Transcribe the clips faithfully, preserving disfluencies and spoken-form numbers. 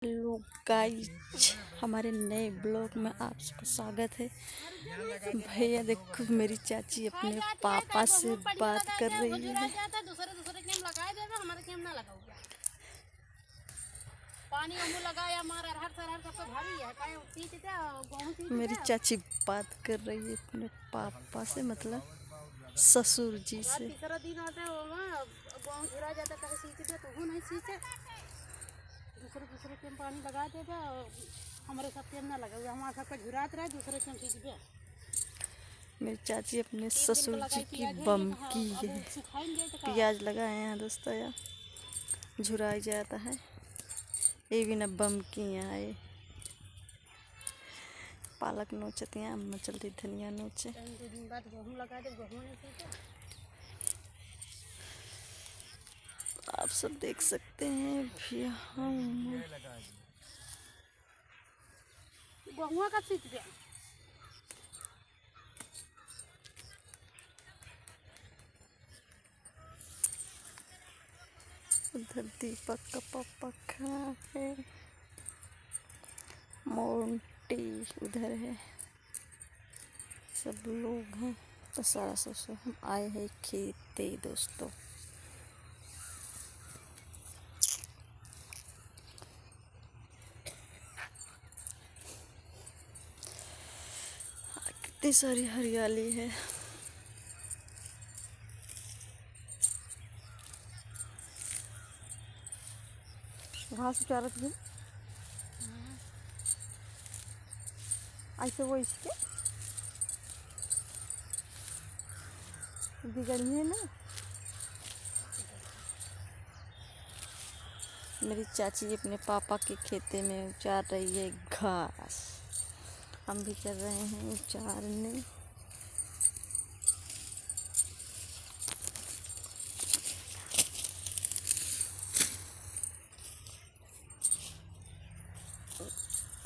हेलो गाइस, हमारे नए ब्लॉग में आप सबका स्वागत है। भैया देखो, मेरी चाची अपने पापा से बात कर रही है। दूसरे दूसरे के हम लगाए देबे, हमारे के हम ना लगाऊ। पानी हमू लगाया, हमार अरहर सरहर सब तो भारी है, काहे सींच दे, गेहूं सींच दे। मेरी चाची बात कर रही है अपने पापा से, मतलब ससुर जी से। तीसरा दिन आता है, वो गेहूं झुरा जाता, काहे सींच दे, तो वो नहीं सींचे। दूसरे दूसरे के हम पानी लगा देबे, हमरे सब के हम ना लगाऊ, हमार सब के झुरात रहे, दूसरे के हम सींचबे। मेरी चाची अपने ससुर जी की बमकी है। प्याज लगाए हैं दोस्तों, या झुराई जाता है। ये भी ना बमकी है, ये पालक नोचत हैं, अम्मा चल रही धनिया नोचे। दो दिन बाद गेहूं लगा दे, गेहूं नहीं सींचे। आप सब देख सकते हैं, अभी हम गेहुआ का सींच दे। उधर दीपक का पापा खड़ा है, मोंटी उधर है, सब लोग हैं। तो सारा ससुर हम आए हैं खेते दोस्तों। कितनी सारी हरियाली है। घास उचारत भी। ऐसे वो इसके बिगड़िए ना। मेरी चाची अपने पापा के खेते में उचार रही है घास। हम भी चल रहे हैं उचारने।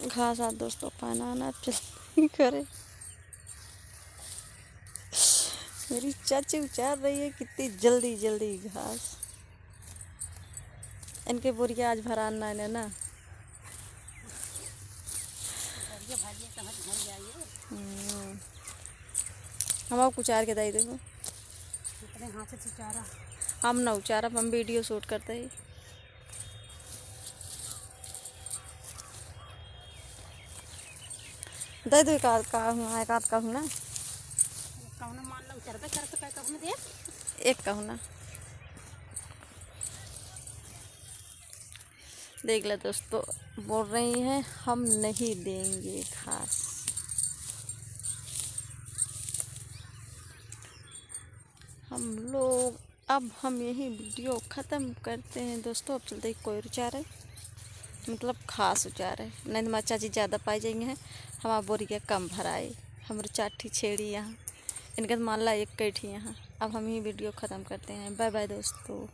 घास आ दोस्तों, पाना आना चल करे। मेरी चाची उचार रही है कितनी जल्दी जल्दी घास। इनके बोरिया आज भरान ना है ना। हम्म। हम आपको उचार के दाई देखो। अपने हाथ से उचारा। हम ना उचारब, हम वीडियो शूट करते ही। दे दो एक आध का हूँ, एक आध का हूँ ना। एक का हूँ ना, मान लो, चरबे कर तो का हूँ दे। एक का हूँ ना। देख लो दोस्तों, बोल रही हैं, "हम नहीं देंगे घास।" हम लोग अब हम यही वीडियो ख़त्म करते हैं दोस्तों। अब चलते हैं कोई उचारे, मतलब घास उचारे, नहीं तो हमारे चाची ज़्यादा पाई जाएंगे हैं, हमारा बोरिया कम भराए। हम चार ठी छेड़ी यहाँ, इनका तो मान ला एक कैठी यहाँ। अब हम यही वीडियो ख़त्म करते हैं। बाय बाय दोस्तों।